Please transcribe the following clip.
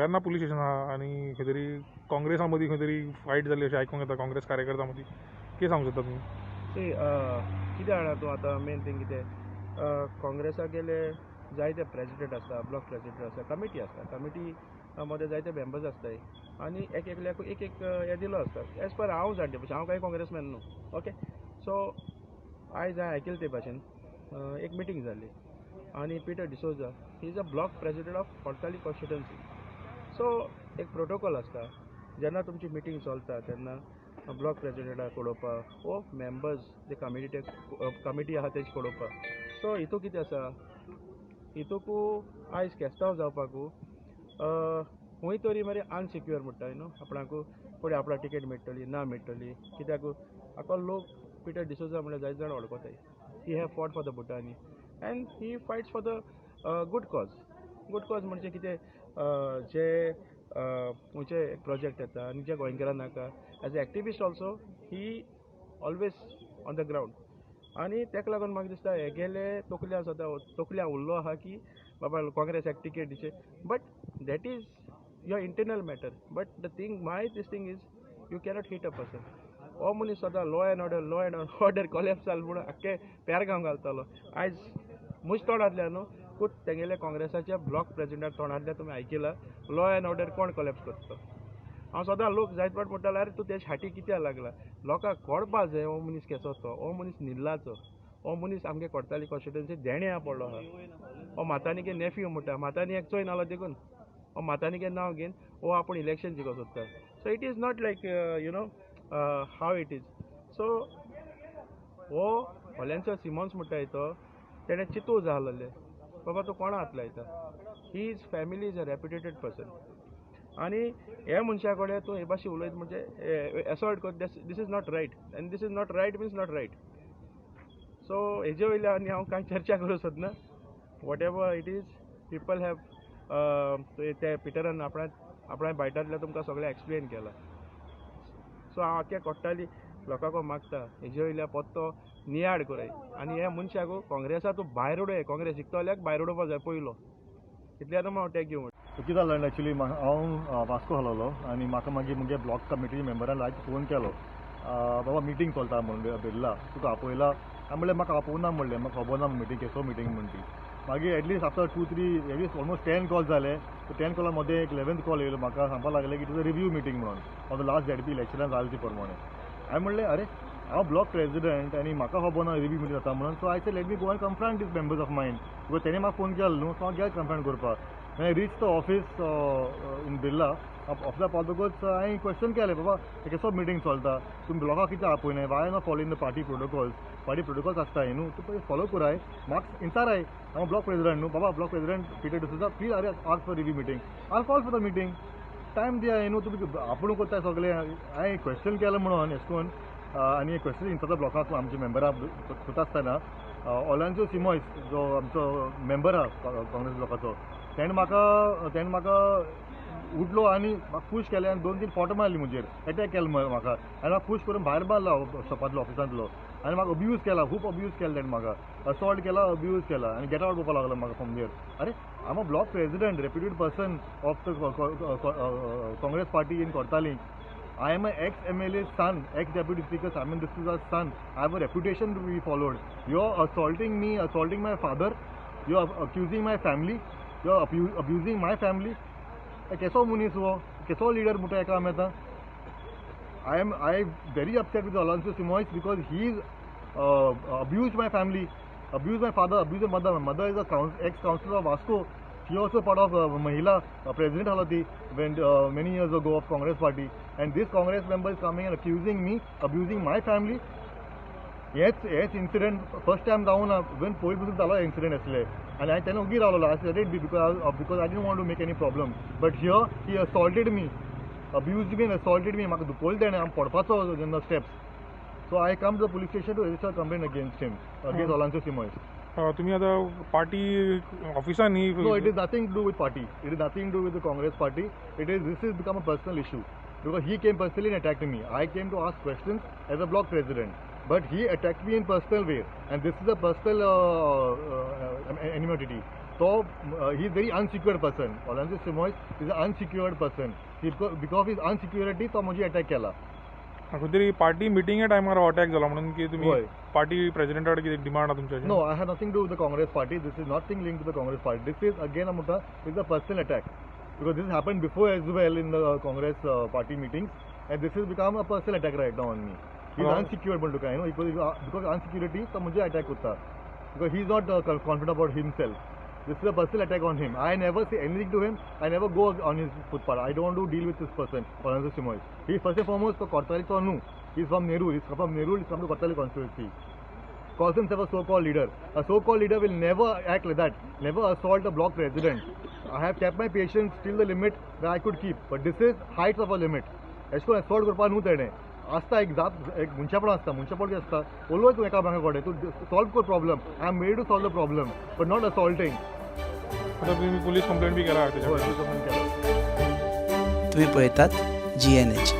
Verna police station आहा आनी खंय तरी काँग्रेसा मदीं खंय तरी फायट जाली अशें आयकूंक येता, काँग्रेस कार्यकर्त्यां मदीं. कितें सांगूंक सोदता तुमी? सी, कितें जाणा तूं, आतां मेन थींग कितें, काँग्रेसाक गेले जायते प्रेजिडेंट आसता, ब्लॉक प्रेजिडेंट आसता, कमिटी आसता, कमिटी मदें जायते मेंबर्स आसताय आनी एक एकल्याक एक एक हें दिलो आसता. एज पर हांव जाणटे भाशेन, हांव कांय काँग्रेसमॅन न्हू, ओके. सो आयज हांवें आयकिलें ते भाशेन एक मिटींग जाल्ली आनी Peter D'Souza he is a block president of Cortalim constituency. So एक प्रोटोकॉल आसता, जेन्ना तुमची मिटींग चलता तेन्ना ब्लॉक प्रेजिडेंटाक कळोवपाक वो मेंबर्स जे कमिटी आहा तेजी कळोवपाक. सो हितू कितें आसा, हितूकू आयज केस्तांव जावपाकू खंय तरी मरे अनसिक्युअर म्हणटा न्हू, आपणाकू फुडें आपणाक टिकेट मेळटली ना मेळटली, कित्याक आको लोक पिटर डिसोजा म्हणल्यार जायते जाण वळखताय. He have fought for the Bhutani and he fights for the good cause. Good cause म्हणजे कितें, जे खंयचे प्रोजेक्ट येता आनी जे गोंयकारां नाका, as a activist also he always on the ground. आनी ताका लागून म्हाका दिसता हेगेले तकल्या सदां तकल्या उरलो आहा की बाबा काँग्रेसाक टिकेट दिवचे, but that is your internal matter. But the thing my this thing is you cannot hit a person. हो मनीस सदां law and order, law and order collapse जाल म्हणून आख्खे पेरगांव घालतालो. आयज म्हज्या तोंडांतल्यान न्हू, खूब तेगेल्या काँग्रेसाच्या ब्लॉक प्रेजिडेंटा तोंडांतल्यान तुमी आयकिलां लॉ एंड ऑर्डर कोण कोलॅप्स करता. हांव सदां लोक जायते फावट म्हणटालो, आरे तूं तेजे फाटी कित्याक लागला, लोकांक कळपा जाय हो मनीस केसो तो, हो मनीस न्हिल्लाचो, हो मनीस आमगे कोडताली कॉन्स्टिट्युएन्सी देण्या पडलो आहा. हो मातानीगे नेफ्यू म्हणटा, मातानी एक चोय नालो देखून हो मातानीगे नांव घेवन हो आपूण इलेक्शन जिखो सोदता. So it is not like you know how it is. So हो ऑलेन्सो सिमोन्स म्हणटा तो तेणें चिंतू जालें बाबा तूं कोणा हात लायता, his family is a reputed person. आनी हे मनशा कडेन तूं हे भाशेन उलयत म्हणजे असॉल्ट कर, this is not right and this is not right means not right. So हेजे वयल्यान आनी हांव कांय चर्चा करूंक सोदना. Whatever it is people have ते पिटरान आपणा आपणा बायटांतल्यान तुमकां सगळें एक्सप्लेन केलां. सो हांव आख्या कोट्टाली लोकांक मागता हेजे वयल्या पत्तो नियाळ कराय आनी ह्या मनशाक काँग्रेसा तूं भायर उडय, काँग्रेस जिखतल्याक भायर उडोवपा जाय पयलो, इतल्यान हांव टॅग you. कितें जालें एक्चुली, हांव वास्को आसलेलो आनी म्हाका मागीर म्हगे ब्लॉक कमिटी मेंबरान लायक फोन केलो, बाबा मिटींग चलता म्हणून बिर्ला तुका आपयला. हांवें म्हणलें म्हाका आपोवना म्हणलें, म्हाका खबर ना मिटींग केसो मिटींग म्हण ती. मागीर at least after 2-3 at least almost 10 call जाले. 10 कॉला मदें एक 11th call येयलो, म्हाका सांगपाक लागलें की it is a review meeting म्हणून ऑफ the last ZP इलेक्शनान जालें ती प्रमाणे. हांवें म्हणलें अरे हांव ब्लॉक प्रेजिडेंट आनी म्हाका खबर ना रिव्यू मिटींग जाता म्हणून. So I say let me go and confront these members of mine, because तेणें म्हाका फोन केलो न्हू, सो हांव गेलो कन्फ्रंट करपाक. When I reached the office in Birla, ऑफिसा पावतकूच हांवें क्वेश्चन केलें, बाबा केसो मिटींग चलता, तुमी ब्लॉकाक कित्याक आपयनाय, why not following the party protocols, party protocols आसताय न्हू, तूं पयलीं फॉलो कराय, म्हाका इन्साराय, हांव ब्लॉक प्रेजिडेंट न्हू, बाबा block president Peter D'Souza please अरे ask for review meeting, I call for the meeting, time दिया न्हू, तुमी आपूण करताय सगळें. हांवें क्वेश्चन केलें म्हणून एश कोन आनी क्वेश्चन इन्साता ब्लॉकाक आमच्या मेंबराक करता आसतना ऑलान्सो सिमोयस जो आमचो मेंबर आहा काँग्रेस ब्लॉकाचो, तेणें म्हाका उठलो आनी म्हाका पूश केलें आनी 2-3 फोटो मारली म्हजेर, एटॅक केलो म्हाका आनी म्हाका पूश करून भायर मारलो शॉपांतलो, ऑफिसांतलो, आनी म्हाका अब्यूज केला, खूब अब्यूज केला तेणें म्हाका, असॉल्ट केला, अब्यूज केला आनी गेट आवट करपाक लागलो म्हाका फ्रॉम there. अरे I am a block president, reputed person of the Congress party in Cortalim. I am an ex-MLA son, ex-Deputy Speaker Simon D'Souza's son. I have a reputation to be followed. You are assaulting me, assaulting my father. You are accusing my family. You are abusing my family. केसो मनीस हो, केसो leader म्हणटा एका आमी आतां. I am very upset with Alonso Simoes because he is abused my family, abused my father, abused my mother. My mother is a ex-councillor of Vasco. She also part of Mahila President Halati when many years ago of Congress party, and this Congress member is coming and accusing me, abusing my family. Yes, yes incident first time जावना, when पयलीं पसून जालो incident आसले आनी हांवें तेन्ना ओगी रावलो, I let it be because I didn't want to make any problem. But here he assaulted me, abused me and assaulted me. म्हाका दुखवलें तेणें, हांव पडपाचो जेन्ना steps. So I come to the police station to register complaint against him, against Olancio Simoes. तुम्ही आता party ऑफिसान न्ही? No, it is nothing to do with party. It is nothing to do with the Congress party. It is, this is become a personal issue because he came personally and attacked me. I came to ask questions as a block president, but he attacked me in personal way, and this is a personal animosity. तो he is very unsecured person. Orlando Simoes is a unsecured person. Because his unsecurity तो म्हजी attack केला. खंय तरी party मिटिंगे टायमार हो attack जाला म्हणून की तुमी हय. पार्टी प्रेसिडेंटा कडेन कितें डिमांड आहा तुमची? No, I have nothing to do with the Congress party. This is nothing linked to the Congress party. This is again, Amuta, this is a personal attack. Because this happened before as well in the Congress party meetings, and this has become a personal attack right now on me. He's unsecured, म्हणतो काय, no? Because insecurity, तो म्हणजे attack होता. Because he's not confident about himself. This is a personal attack on him. I never say anything to him. I never go on his footpath. I don't want to deal with this person, Orlando Simoes. He first and foremost, तो cortalim न्हू. He's from Nerul. He's from Nerul. He's from the Cortalim constituency. Calls himself a so-called leader. A so-called leader will never act like that, never assault a block president. I have kept my patience till the limit that I could keep, but this is heights of a limit. अशें करून assault करपा न्हू तेणें. आसता एक जाप, एक मनशापण आसता, मनशापण कितें आसता, उलोय तूं एकामेका कडेन, तूं सॉल्व कर problem. I am ready to solve the problem, but not assaulting. आतां तुमी पुलीस कंप्लेन बी केला तेच्या? केला. तुम्ही पळयतात जीएनएच.